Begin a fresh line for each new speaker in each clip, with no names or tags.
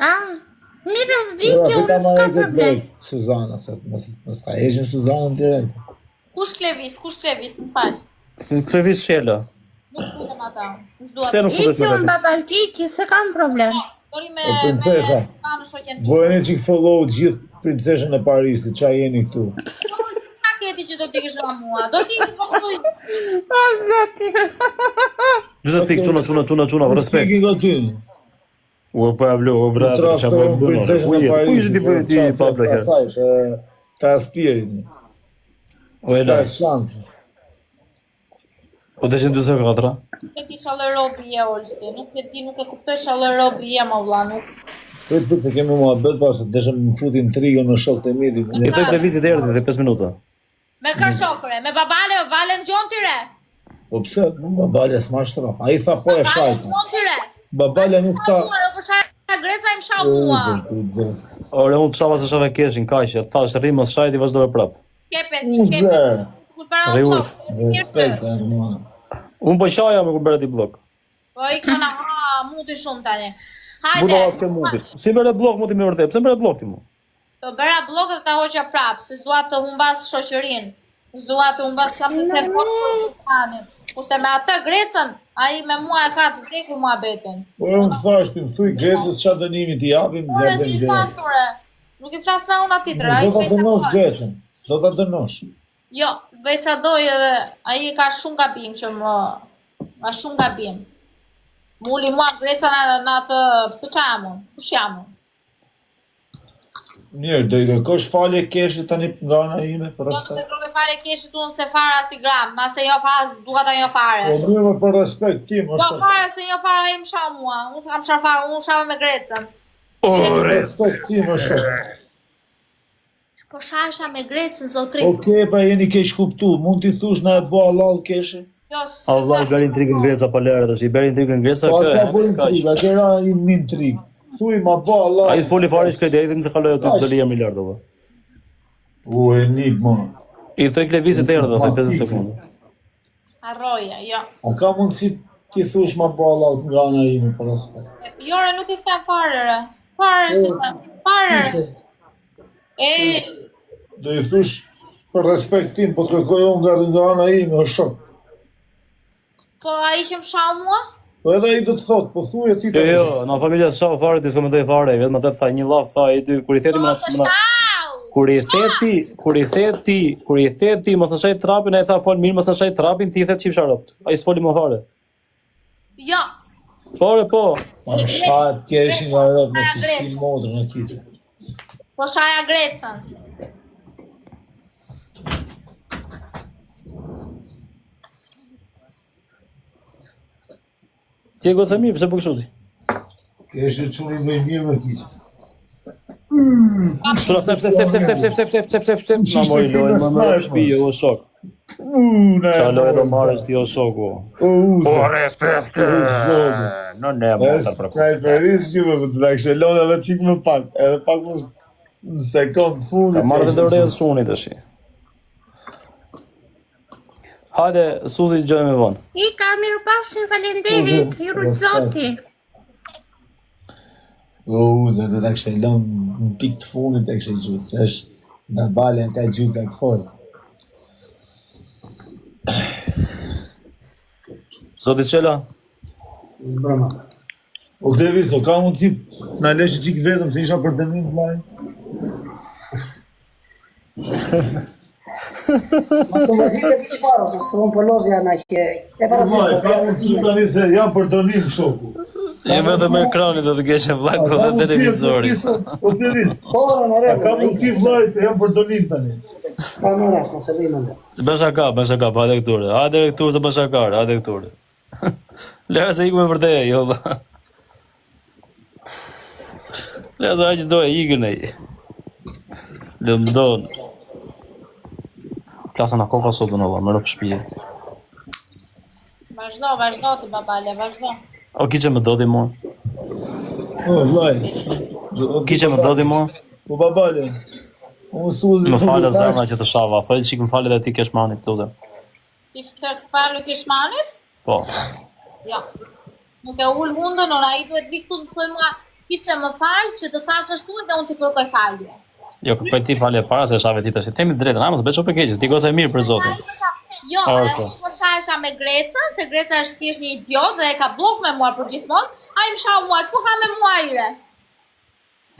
Ah, mirë, vdikje, unë s'ka problem.
Suzana, se mos mos ta heqim Suzanën direkt.
Kush Klevis, kush Klevis, më fal.
Klevis Shela.
Nuk futem ata. S'dua.
Pse nuk futesh
Iki
me
unë
atë?
babal iki, se kam problem.
Dori me
O, princesha.
me në shoqen time.
Bëjeni çik follow gjithë princeshën e Parisit, ça jeni këtu?
Ka keti që do t'ikësh nga mua. Do t'ikësh po këtu.
O, zoti.
40 pikë çuna çuna çuna çuna, respekt.
Iki nga ty.
U Pablo, o brother, çfarë po
Trafton
bën? ore?
princeshën
Ku
e
je? Ku
Parisit.
ishte ti bëj ti
po,
Pablo herë?
Asaj, të të astirit.
O Ela,
Ka shans.
o 244. a?
Nuk e di çfarë robi je Olsi. Nuk e di, nuk e kuptoj çfarë robi je mo vlla, nuk.
Prit, prit, se kemi muhabet pas, se deshëm më futi intrigën në shokët e mi.
I thoj Klevizit erdhi dhe 5 minuta.
Me kë shokre, me babale, valen gjon ti re.
Po pse, babale s'ma shtro. Ai tha po e
Valen
shajta.
gjon ti re.
Babale nuk tha.
Mua, jo, po shaj Greca im shau mua.
Ore, unë të shava se shave keshin, kaq, e thash rri mos shaj ti vazhdove prap.
Kepe ti, kepe.
Uzer.
Kur para
Rri
u
uf.
blok.
Respekt, Ermana.
Unë po shaja me kur bëre ti bllok.
Po i këna ha muti shumë tani. Hajde.
Budalla s'ke mutit. Si bëre bllok muti me vërtet? Pse bëre bllok ti mu?
Të bëra bllok e ta hoqa prap, se s'dua të humbas shoqërinë. S'dua të humbas kam të këtë tani. Kurse me atë Grecën, ai me mua e ka të vdekur muhabetin.
Po unë të thash, ti më thuj Grecës çfarë dënimi t'i japim,
Ore,
ja
si
bëjmë
i
gjë.
flas ore. Nuk i flas me unë atij ai
Do ta
bëj ça
dënosh
doj.
Grecën, s'do ta dënosh.
Jo, bëj ça doj edhe ai e ka shumë gabim që më ka shumë gabim. Muli mua Greca në, në atë, pse ça jam unë? Kush jam unë?
Mirë, do i kërkosh falje Keshit tani nga ana ime për
Jo, nuk
respekt.
e kërkoj fare keshit unë se fare si gram, ma se jo fare, s'dua ta njoh fare.
Po mirë, më për respekt tim,
Jo
është.
fare se jo fare ai më shau mua, unë s'kam shar fare, unë shava me Grecën.
Për respekt tim është.
Po shasha me Grecën, zotri.
Okej, pra jeni keq kuptu, mund t'i thush na e bo halal Keshi?
Jo, s-
A vlla i bëri intrigën Greca pa lere tash, i bëri intrigën Greca
Po
kë.
ata
e,
bëjnë
kaq.
intrigë, atë ra i një intrigë. Thuj ma bo halal.
Ai s'foli fare shkret deri se kaloi aty doli jam i lartë apo.
U enigma.
I thoj Klevizit erdhi, thoj 50 sekonda.
Harroja, jo.
A ka mundësi ti thush ma bo halal nga ana ime për respekt?
Jo, re, nuk i them fare, re. Fare, si them. Fare. re. E,
Do i thush për respekt tim, po të kërkoj unë nga nga ana ime, është shok.
po ai që më shau mua?
Po edhe ai do të thotë, po thuje ti
Jo, jo, në familja s'shau fare, ti s'komentoj fare, vetëm atë tha një llaf tha ai dy kur i theti
Po,
më
të
na
shau!
kur i the ti, kur i the ti, kur i the ti, mos na shaj trapin, ai tha fol mirë, mos na shaj trapin, ti i the qifsha ropt. Ai s'foli më fare.
Jo,
Fare po.
Ma më shahet keshi nga rob me si si motrën e kishe.
po shaja Grecën.
Ti e gocë mirë, pse po kështu ti?
Keshi çuni më i mirë me kishe.
Çuna step step step step step step step step step step step. Na mori lojë, më merr shtëpi, o shok.
U, na.
Qa lojë do marrësh ti o shoku?
U,
Po respekt. Në ne më ta
Është sniperist që më të kishe lënë edhe çik më pak, edhe pak më në sekond fundit.
Ka marrë dhe dorez çuni tash. Hajde, Suzi, dëgjojmë më vonë.
Ika, mirupafshim, faleminderit, ju rrit zoti.
U, se do ta kishe lënë në pikë të fundit e kishe gjutë, se është nga balja ka gjutë atë fort.
Zoti Çela,
Mbrëma.
O Klevis, o ka mundësi na lesh çik vetëm se isha për dënim vllai.
Mos u mërzitë ti çfarë, ose se unë po lozja na që e para se
Vllai, ka mundësi tani se jam për dënim shoku.
je vetëm me ekranin do të kesh vllai
A
po
ka
dhe
mundësi,
televizori.
O Klevis,
Po, në
a
rregull.
ka mundësi vllai se jam për dënim tani.
Pa më rreth, mos e bëj mend.
Bën shaka, bën shaka, pa hajde këture. Hajde këtu se bën shaka, hajde këtu. Lera se iku me vërtet, jo. vlla. Lera se aq do e ikën ai. Lëndon. Plasa na koka sot në valla, më rop shtëpi.
Vazhdo, vazhdo ti babale, vazhdo.
O kiqe më do ti mua?
O vllai.
Kiqe më do ti mua?
Po babale. Unë Suzi.
Më falë zemra që të shava, fol çik më falë edhe ti Keshmanit, lutem.
Ti të falu keshmanit?
Po.
Jo. Nuk e ul hundën, unë ai duhet vi këtu të thoj mua. Kiçe më fal që të thashë ashtu dhe unë t'i kërkoj falje.
Jo, kërkoj ti falje para se shave ti tash. Themi drejtën, a mos bëj çfarë keq, ti goca e mirë për zotin.
Jo, edhe po shahesha me Grecën, se Greca është thjesht një idiot dhe e ka bllok me mua për gjithmonë. Ai më shau mua, ç'po ka me mua ai re?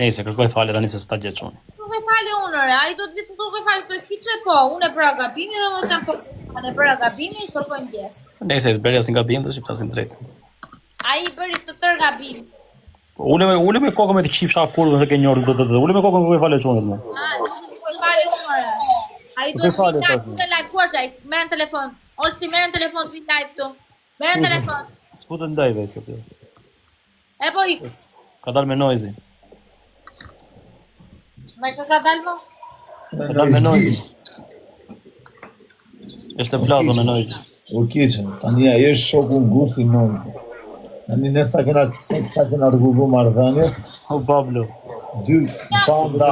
Nejse, kërkoj falje tani se s'ta gjet çuni.
Kërkoj falje unë re, ai do të gjithë të kërkoj falje të kiçe po, unë e bëra gabimin dhe më them po, unë e bëra gabimin, kërkoj ndjesë.
Nejse, s'bëri asnjë gabim, tash i flasim drejt.
Ai bëri të tërë gabim.
Po, ule me ule me kokën me të qifsha kurvën se ke njohur do të të ule me kokën kërkoj falje çunit më.
Ah, do të kërkoj falje unë re. Ai do të
falje,
të të lajkuar ai, merr në telefon. Olsi merr në telefon ti live këtu. Merr në telefon.
S'futet ndaj vetë sot.
E po ik.
Ka dalë me Noizi.
Me kë ka dalë mo?
Ka dalë me Noizi. Është e plazo me Noizi.
O kiqe, tani ai është shoku ngushtë i Noizi. Tani ne sa kena sa, sa kena rregullu marrëdhëniet,
O Pablo.
dy banda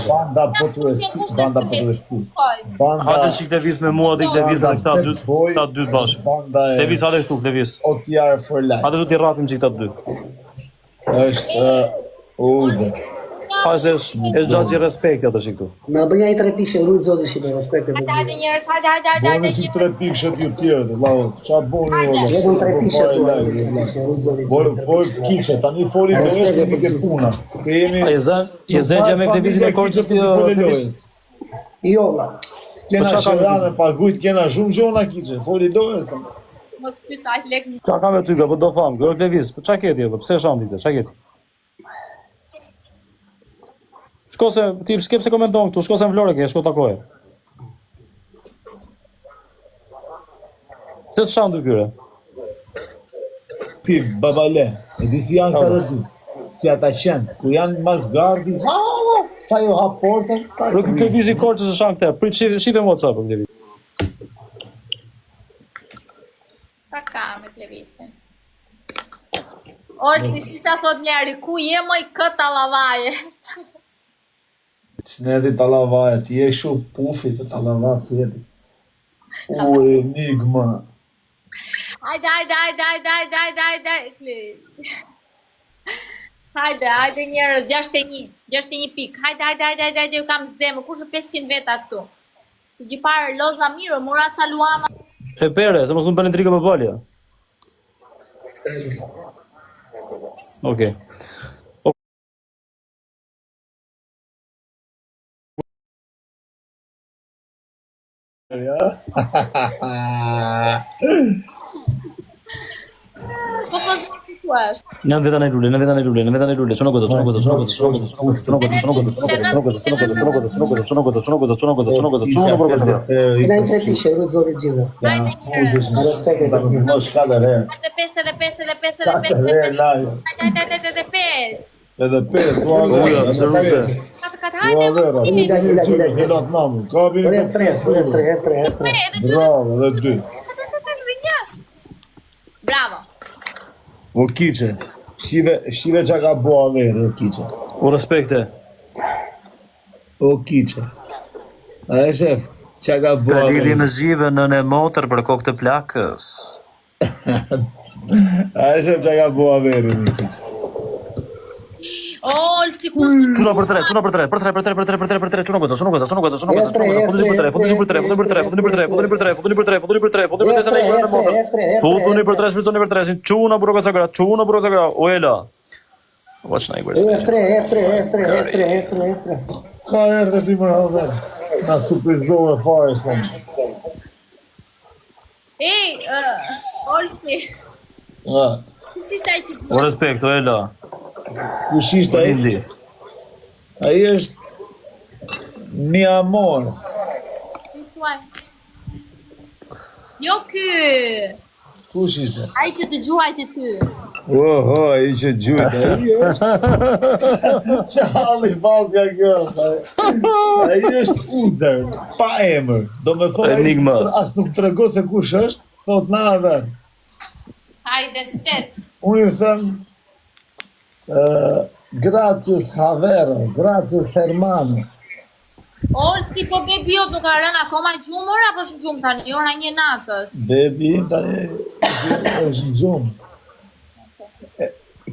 banda pothuajse, banda pothuajse. Banda
Hajde çik Klevis me mua dhe Klevis edhe këta dy, këta dy bashkë.
Banda e
Klevis hajde këtu Klevis.
OTR for life.
Hajde këtu t'i rrafim çik këta dy.
Është urdhër.
Hajde se është është xhaxhi respekti atë çik këtu.
Na bën ai tre pikë, rujt zoti shqipe, respekt për
Hajde njerëz, hajde hajde hajde
Boni
hajde.
që tre pikë ju tjerët, vllau. Qa boni valla?
Vetëm tre pikë tua, tre pikë, rujt zoti.
Fol, fol kiçe, tani foli me
Respekt
jemi
për
ke puna. Se jemi
A je zën, je zën gjë me Klevizin e Korçës ti o, Klevis?
Jo vlla.
Kena
Po qa ka me
qira me pagujt, kena shumë gjona kiçe, foli lojës. tani.
Mos pyet aq lek.
Qa ka me ty ka, po do famë, kjo Klevis, po qa ke ti, po pse shan ti këtë, qa ke ti? Shko se, ti s'ke pse komenton këtu, shko se në Vlorë ke, shko takoje. Pse të shan ty kyre?
Ti babale, e di si janë këta të dy. Si ata qenë, ku janë mas gardi, ha, sa ju hap portën, tak.
Rrë Klevizi Korçës e shan këtë, prit shife, shife në WhatsApp, o Klevis.
Pa ka me Klevisin. Olsi, si ça thot njeri, ku je moj kë tallavaje?
Çnedi tallavaje, ti je kështu pufi të tallava si jeti. U enigma.
Hajde, hajde, hajde, hajde, hajde, hajde, hajde, hajde. Hajde, hajde njerëz, 61, 61 pik. Hajde, hajde, hajde, hajde, hajde, ju kam zemër. Kush është 500 veta këtu? Të gjithparë loza mirë, mora ca luana.
E pere, se mos më bëni intrigë me balja. Okej. O
Ja.
Po po zoti ku është?
Në veta në lule, në veta në lule, në veta në lule, çuno goca, çuno goca, çuno goca, çuno goca, çuno goca, çuno goca, çuno goca, çuno goca, çuno goca, çuno goca, çuno goca, çuno goca, çuno goca, çuno goca, çuno goca.
Kena i tre pikë, rujt zoti gjithë.
Hajde njerëz.
Respekt për gjithë.
Mos katër herë.
Hajde 5 edhe 5 edhe 5 edhe 5
Katër
edhe
herë
5.
live.
Hajde, hajde, hajde, edhe 5.
Edhe pesë, dua
Ura,
vera,
ndërruse.
edhe pesë.
Katër, katër,
Dua
hajde.
vera.
Mila, mila, mila.
Velat namu. Kapi
Për herë tre, për herë tre, herë tre, herë tre.
Edhe dy,
Bravo, edhe dy.
katër, katër, një. Bravo.
O kiçe, shive, shive qa ka bo avere, o kiçe.
U respekte.
O kiçe. A e shef, qa ka bo
Ka lidhje
avere.
me zgjidhën nën e motër për kokë të plakës.
A e shef qa ka bo avere, o kiçe.
Olsi, kush
Çuna për tre, çuna për tre, për tre, për tre, për tre, për tre, për tre, çuna goca, çuna goca, çuna goca, çuna goca, çuna goca, futuni për tre, futuni për tre, futuni për tre, futuni për tre, futuni për tre, futuni për tre, futuni për tre, futuni për tre, se ne jemi në motër. Futuni për tre, shfrytëzoni për tre, çuna burro goca gra, çuna burro goca gra, o ela. Watch na i bërë.
F3, F3, F3, F3, F3, F3.
Ka erdhe ti më aver. Na surprizove fare son.
Ej, uh, Olsi,
Ha.
kush ishte ai që
O respekt, o ela.
Kush ishte ai?
Lindi.
Ai është mi amor.
Ti thuaj? Jo ky,
Kush ishte?
ai që të gjuajti ty.
Oho, ai që gjujt, ai është. Qalli vallja kjo. Ai është udër, pa emër. Do me thonë, ai
Enigma.
as nuk tregon se kush është, thot na edhe.
Hajde, shtet.
Unë i them, ë gracias Havero, gracias Hermano.
Olsi, po bebi jot nuk ka rënë akoma gjumë ora apo është në gjumë tani, ora një natës.
Bebi im tani është në gjumë.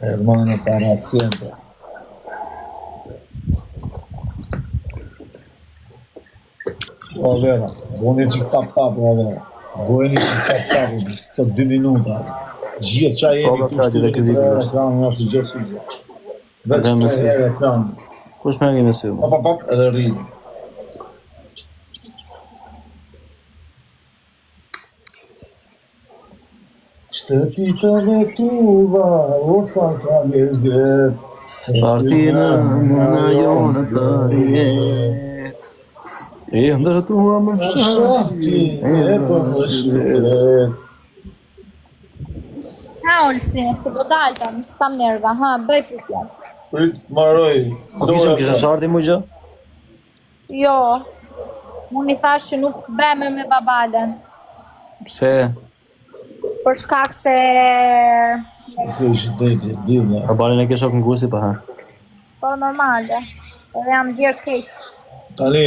Hermano para siempre. O vera, boni që tap tap, o vera. Boni që tap tap, të dy minuta. Gjithë qa jemi
Po,
këtu
ka
shtu
gjithë
në
këtë
tre
video.
herë ekran, nga si gjithë si gjithë. Veç
Edhe me
tre
sy.
herë ekran.
Kush më me sy?
Pop, pop, pop, edhe rri. Shtëpi të me tuva, o sa ka lezet.
Partinë në jonë të jetë. E ndërtua më
Fshati, e për më shtet.
Ha, Olsi, se do dal tani, s'kam nerva, ha, bëj pyetje.
Prit, maroj.
Po kishëm kisha sharti mu gjë?
Jo. Unë i thash që nuk bëme me babalen,
Pse?
për shkak se
Kjo ishte deti, divna.
Babalen e ke shok ngushti pa ha.
po normale. Edhe jam ndjer keq.
Tani,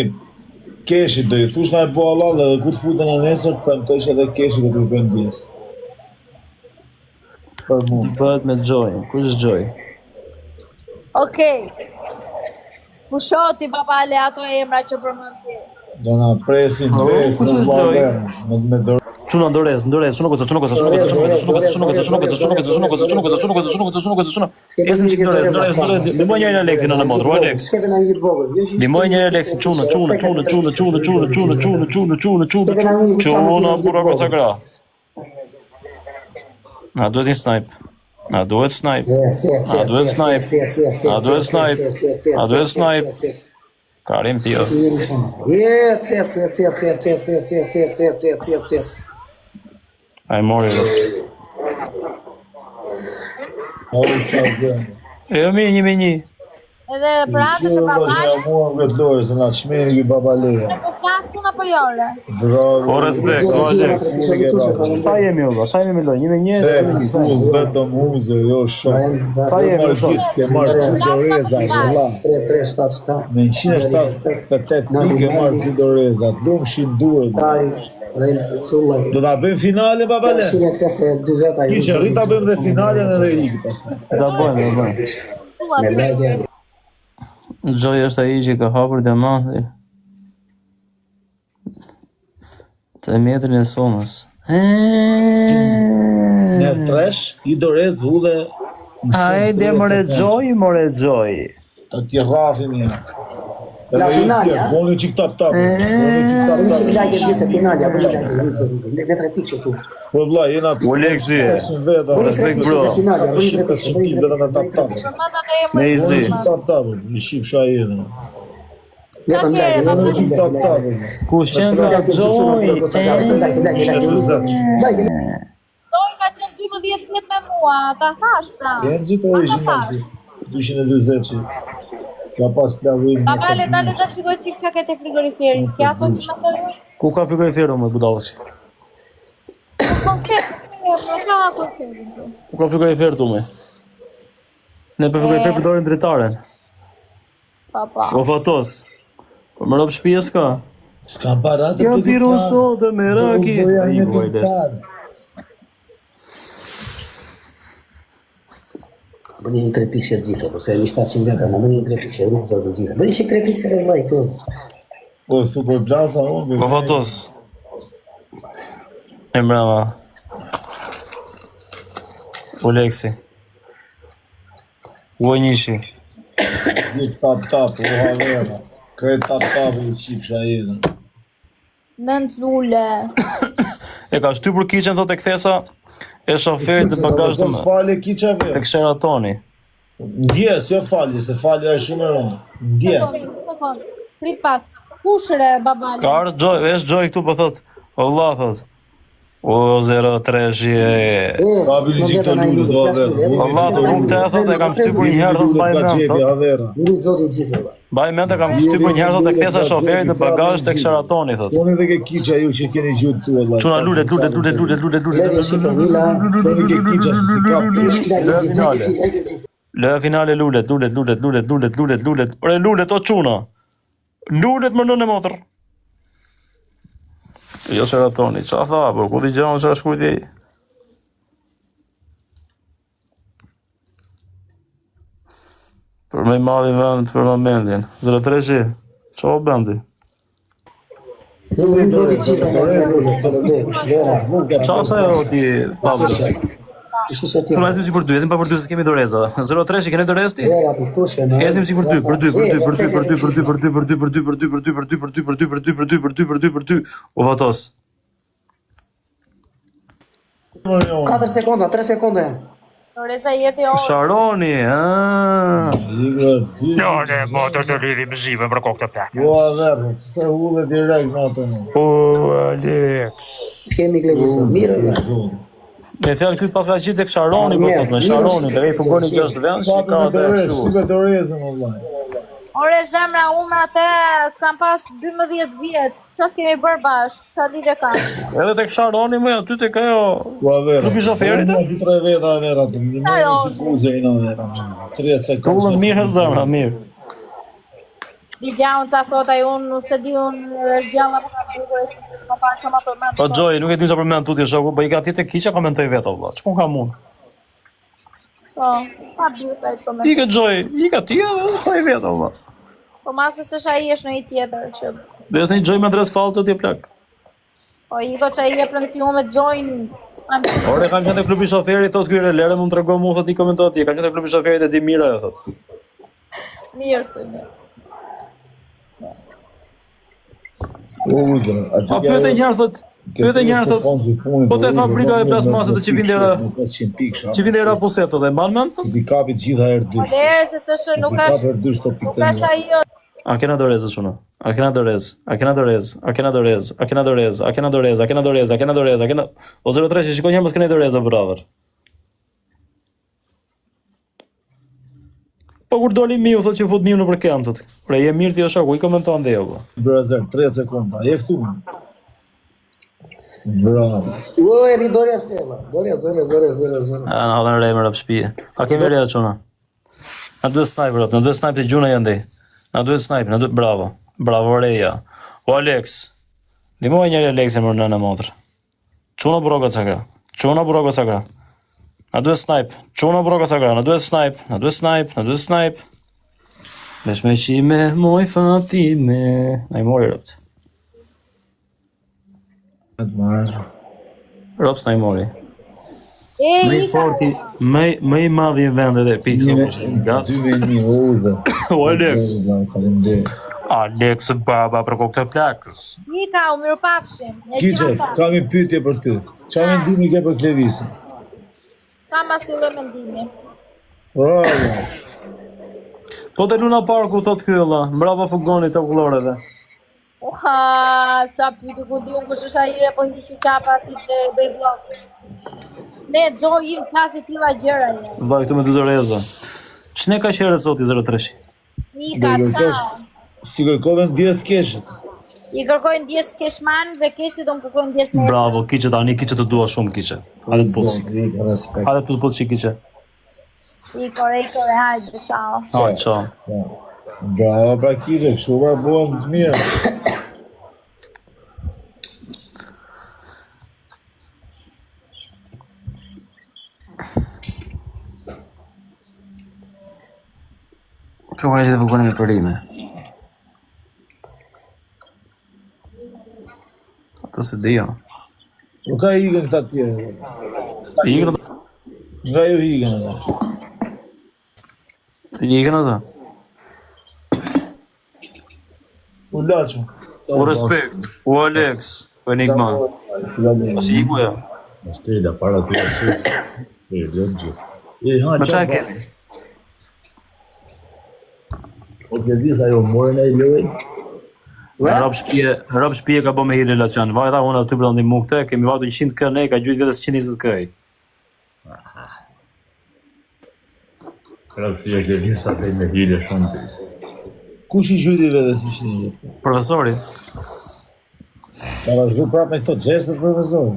Keshit do i thush na e bo Allah dhe kur të futen në nesër, të premtojsh edhe Keshit do të bëjnë ndjesë. Për mua.
Bëhet me Joy. Kush është Joy?
Okej. Pusho ti babale ato emra që përmend ti.
Do na presin
Po,
vetë,
kush është
vlla,
Joy?
me me dorë.
Çuna ndorez, ndorez, çuna goca, çuna goca, çuna goca, çuna goca, çuna goca, çuna goca, çuna goca, çuna goca, çuna goca, çuna goca, çuna goca, çuna goca, çuna. Ecim çik ndorez, ndorez, ndorez. Ndihmoj njërin Aleksin në motrë, o Aleks.
S'ke në një të vogël. Jo, që-
Ndihmoj njërin Aleksin, çuna, çuna, çuna, çuna, çuna, çuna, çuna, çuna, çuna, çuna, çuna, çuna, çuna, burra goca gra. Na duhet një snipe. Na duhet snipe.
Na
duhet snipe. Na duhet snipe. Na duhet snipe. Karim ti jo.
Je, ce, ce, ce, ce, ce, ce, ce, ce, ce, ce, ce, ce.
Ai mori. ro.
Ori qa zënë.
E jo mirë një me një.
Edhe për atë të
Jo,
babale,
ja mua në këtë lojë, se na çmeni ky babaleja.
po flasun apo jo, re?
Bravo.
Po, respekt, o Alex. Sa jemi vëlla? Sa jemi me lojë? Një me një,
E,
dy me një. Sa jemi?
vetëm uze, jo shok.
Sa jemi
Marrë
shok?
gjithë, ke marrë dy doreza, vëlla.
3 3 7 7.
Me 178 pikë ke marrë dy doreza. Lumshin duhet.
Tari, Rejna, Sullaj.
Do ta bëjmë finale babale.
182 veta.
Kishe rrit ta bëjmë dhe finalen edhe ikë pastaj.
Ta bëjmë, ta bëjmë.
Me lagje.
Joy është ai që ka hapur diamantin. Të metrin e somës.
Ne tresh, i dorez hudhe.
Hajde more Joy, more Joy.
Ta ti rrafim ja.
La finale, a?
Boni çik tap tap. Boni çik tap
Bëni çik
tap.
lagje gjithë se finalja, bëni lagje. Le tre pikë këtu.
Po vlla, jena
O Leksi.
veta.
Bëni tre
Respekt,
pikë
bro.
se finalja, bëni tre pikë. bëni tre
Vetëm
pikë,
tap tap.
Përmend ato emra.
Nejzi.
Boni çik tap tap. Në shqip sha jena.
Vetëm lagje,
Boni
vetëm
çik tap
lagje.
tap.
Kush qenë ka Joy?
Lagje, lagje, lagje. Lagje.
Joy ka qenë 12 vjet me mua, ta thash pra.
Genzi të origjinal si 240 që ka pas plavim.
Babale, dale ta shikoj çik çka ke te frigoriferi. Kja ato që më thoi unë?
Ku ka frigoriferu më budallëç?
Koncept, më ka konceptin.
Ku ka frigorifer tu më? Ne për frigorifer përdorim dritaren.
Pa pa.
O fatos. Po më rob shtëpisë ka.
S'kam para të
Jam pirun sot dhe me raki.
Do bëja
Ai,
një
boj, lesh.
piktar.
Bëni një tre pikë të gjitha, po se jemi 700 veta, na bëni një tre pikë, nuk zot të gjitha. Bëni çik tre pikë të vllai këtu.
Po super plaza unë.
Po fatos. E mbrama. O Leksi. O njëshi.
Gjithë tap tap, o havera. Krejt tap tap u qip sha jetën.
Nënt lule.
E ka shtypur kiqen thotë e kthesa e shoferit në bagazh të
Po falje kiqa
tek
vetë.
Sheratoni.
Ndjes, jo falje, se falja është shumë e rëndë. Ndjes.
Sekond, Prit pak. Kush re babale?
Ka ardhur Joy, është Joy këtu po thot, o vlla thot. O 03 e.
Ka bili gjithë të lulët, o havera.
O vlla, do unë këtë e thot e kam shtypur një herë thot mbaj
Ka
mend
gjepi,
thot.
havera.
Ju zoti të gjithë vlla.
Mbaj mend e kam shtypur një herë thot e kthesa e shoferit në bagazh tek Sheratoni thot.
Shkoni dhe ke kiqa ju që keni gjutë tu valla.
Çuna lulet lulet lulet lulet lulet lulet.
Lagje shikë Mila.
Shkoni ke kiqa se si kap.
Çik lagje gjithë, lagje gjithë, lagje gjithë.
Loja finale lulet, lulet, lulet, lulet, lulet, lulet, lulet. Ore lulet o çuna. Lulet më nënë e motër. Jo Sheratoni, qa tha, po ku dëgjon çfarë shkruajti ai? Për më i madhi vend për momentin. 03-shi, ça po bën ti? Ça tha ajo ti, Pablo? Thua ezim si për dy, ezim pa për dy se kemi doreza. 03-shi, keni dorezë ti? Ezim si për dy, për dy, për dy, për dy, për dy, për dy, për dy, për dy, për dy, për dy, për dy, për dy, për dy, për dy, për dy, për dy, për dy, për dy, për dy, u vatos.
4 sekonda, 3 sekonda janë.
Doreza i erdhi orë.
Sharoni, ëh.
Lore,
motër të liri mëzime për kokë të plakës.
Po, dhe, se hulle direkt natën.
O, Alex.
Kemi Klevisë, mirë.
Me fjalë ky paska qenë tek Sharoni, po thotë, me Sharoni, tek ai furgoni 6 vend, si ka atë
kështu. Si ka dorezën vëllai.
Ore zemra, unë atë kam pas 12 vjet. Ça s'kemi bërë bashkë, ça lidhje ka?
Edhe tek Sharoni më aty tek ajo
Ku a vera?
Klubi i shoferit?
Unë dy tre veta a vera aty, më merr si buze i na vera. 30 sekonda.
Kullën mirë zemra, mirë.
Di gja unë ça thot ai unë nuk se di unë është gjallë apo ka vdekur e s'e më parë ça ma përmend.
Po Gjoj, nuk e di çfarë përmend tutje shoku, po i ka ti tek kiqa komentoj vetë valla. Ç'pun kam unë?
Po, sa butë ai komentoi.
Ika Gjoj, ika ti edhe thuaj vetë valla.
Po masë s'është ai është në i tjetër që
Dhe është një Gjoj me adresë fallco ti plak.
Po iko ça i jep rëndësi unë me Gjojin.
Ore kam qenë te klubi i shoferit thotë ky lere më trego mua thotë i komento atje, kam qenë te klubi i shoferit e di mirë ajo thotë.
Mirë, thuj mirë.
Po pyete një herë thotë, pyete një herë thotë. Po te fabrika e plasmasit që vinte era që vinte era pusetë dhe mban mend thotë.
Ti kapi të gjitha herë dy.
Po lere se s'është nuk është
herë dy shto
pikë. Nuk është ajo.
A kena dorezë çuna? A kena dorezë? A kena dorezë? A kena dorezë? A kena dorezë? A kena dorezë? A kena dorezë? A kena dorezë? A kena O 03 shikoj një herë mos keni dorezë brother. Po kur doli miu thotë që fut miu nëpër këmbë thotë. Pra je mirë ti o shoku, i komenton dhe jo. Po.
Brother, 30 sekonda. Je këtu. Bravo.
O, e ri Doria Stella. Doria, Doria, Doria, Doria, Doria.
A na hodhën re më rëp shtëpie. A kemi re çuna? Na duhet sniper, na duhet sniper të gjuna jëndej. Na duhet sniper, na duhet bravo. Bravo Reja. O Alex. Ndihmoj njëri Alexin për nënë motër. Çuna broga ca gra. Çuna broga ca gra. Na duhet snipe. Çuna broga ca gra. Na duhet snipe. Na duhet snipe. Na duhet snipe. Vesh me qime, moj Fatime. Na i mori robt.
Atë marrë.
Robt na i mori.
E,
Më i forti, më më i madhi i vendit e pikë sot. Gas.
2001 udhë.
O Alex.
Faleminderit.
Alex baba për kokë të plakës.
Ika, u mirupafshim. E
Kiçe,
gjitha.
kam një pyetje për ty. Çfarë mendimi ke për Klevisin?
Kam asnjë lloj mendimi.
Po,
Po te Luna Parku thot ky vëlla, mbrapa furgonit të akulloreve.
Uha, ça pyetje ku di unë kush është ai re, po hiqu qafa ti që bëj vlog. Ne Xhoi im ka të tilla gjëra je.
Vëlla këtu me dy doreza. Ç'ne ka qerë sot i 03?
Ika, ciao.
Si kërkove ndjesë keshit.
I kërkoj ndjesë Keshman dhe Keshi do më kërkoj ndjesë nesër.
Bravo, Kiçe tani, Kiçe të dua shumë Kiçe. Hajde të puth.
Respekt.
Hajde të puth Kiçe.
Iko, iko, hajde, ciao.
Hajde, ciao.
Bravo, pra Kiçe, kështu pra buam të mirë.
Kjo ka qenë furgoni me përime. Atë se di jo.
Nuk ka ikën këta tjerë.
Ikën
Nga ju ikën ata.
Ikën ata.
U laçu.
U respekt. U Alex. U Enigma. Si iku ja.
Stela para ty aty. E lënë gjithë. E ha,
Me çfarë kemi?
O Klevis ajo morën ai lojë.
Rob shtëpie, rob shtëpie ka bë me hile Laçan. Vajta unë aty për ta ndihmu këtë, kemi vajtur 100 k ne, ka gjujt vetes 120 k.
Rob shtëpie Klevis sa bëj me hile shumë ti.
Kush i gjujti vetes 120 k?
Profesori.
Ka vazhdu prapë me këto xhestet profesor.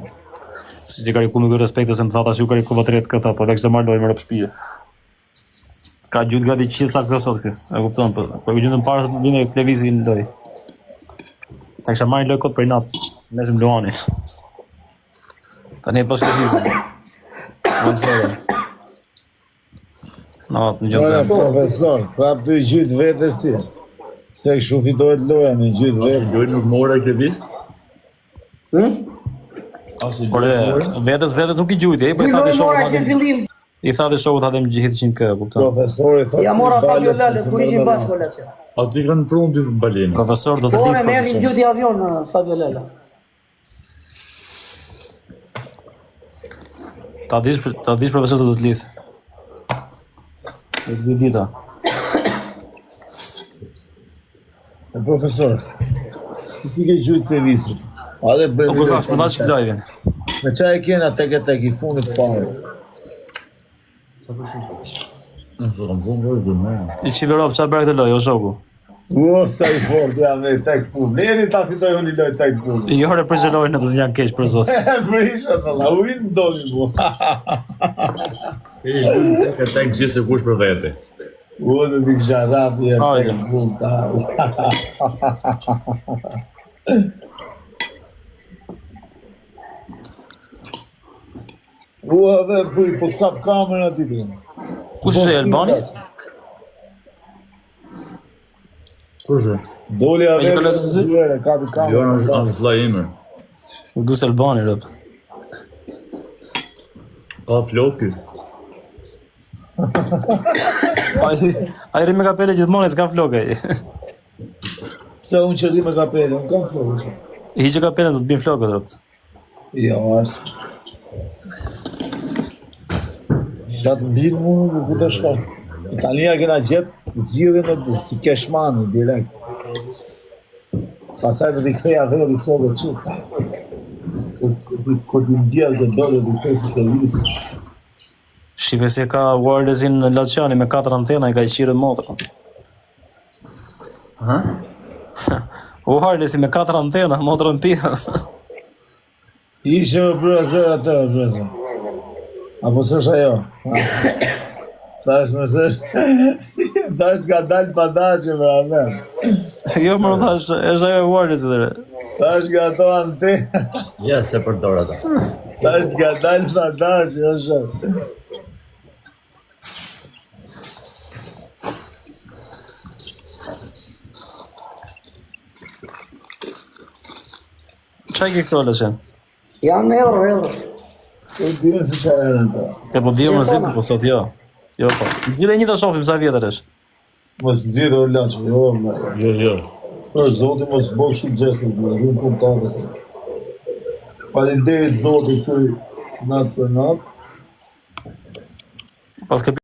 Si ti kariku me respekte se më tha tash ju karikova 30 këta, po dhe kishte marrë lojë me rob shtëpie. Ka gjujt gati 100 sa kë sot ky. E kupton po. Po e gjundën para të vinte Klevisi në lojë. Ta kisha marrë lojë kot për inat. Meshëm Luani. Tani e pas Klevisi. 1-0. Natën
Ora,
gjatë.
profesor, prap të i gjyt vetes ti. Se kështu fitohet loja me gjyt
Asë
vetes.
lojë nuk more Klevis?
Hm?
Asë
Por
lojë more?
vetes vetes nuk i gjujti, ai po
Dy
i tha
lojë
të
mora
shokut.
që në fillim.
I tha të shokut hajde më gjithë 100 k, kupton?
Profesori thotë.
Ja mora Fabio
Balës,
Lalës kur ishim bashkë o Laçe.
Aty kanë prunë dy balena.
Profesor do të
Po
lidh
e merri
profesor.
gjyti avion eh, Fabio Lala.
Ta dish ta dish profesor se do të lidh. Do të di dita.
E profesor, ti si ke gjyt të visit? A dhe bëjmë...
Po goza, shpërnda çik live-in.
Me qa e kena tek e tek i fundit parë?
Në kam punë bërë, dhe me.
I qiverop çfarë bërë këtë lojë, o shoku.
Ua, sa i fort jam me tek punë. Leni ta fitoj unë i lojë tek punë.
Jo re për lojën atë janë keq për zot.
E prisha të la, uin doli mu.
E, lujnë tek e tek gjithë se kush për vete.
Ua, të di kësha rapi e
Hajde.
tek punë, ta. Ua, dhe, po, po s'kap kamera ti ti.
Kush është Albani?
Kush e?
Doli
A
ave,
i ka lënë të dy?
e kapi
Jo,
kamerën.
është është vllai im.
U dus Albani rëp.
Ka floki.
Ai ai rri me kapele gjithmonë s'ka flokë ai.
Pse unë që rri me kapele, unë kam flokë.
Hiqe kapelen do të bin flokët rëp.
Jo, as. Ta të mbinë mu, nuk ku të shkoj. Italia kena gjetë zgjidhjen e si keshmani direkt. Pastaj do t'i ktheja vetë i flokët çu. Kur kur ti kur ti mbjell të dorë do t'i kthej si të vis.
Shife si e ka wirelessin në Laçani me katër antena i ka qirë motrën.
Ha?
Wirelessi me katër antena, motrën pia.
Ishe më brëzër atë, brëzër. Apo s'është ajo? Tash më s'është. Tash ka dalë pa dashje për atë.
jo, më thash, është ajo e wirelessit re.
Tash nga ato antena.
Ja, se përdor ata.
Tash ka dalë pa dashje, është.
Çka ke këto Laçan?
Janë euro, euro.
E dinë se çfarë janë ato.
E po di më
Gjetona.
zit, po sot jo. Jo po. Nxirre një ta shohim sa vjetër është.
Mos nxirr o laç, jo valla.
Jo, jo.
Për zotin mos bëj kështu gjeste, më rrim punëtorë. Faleminderit Zotit ty natë për natë.
Pas ke.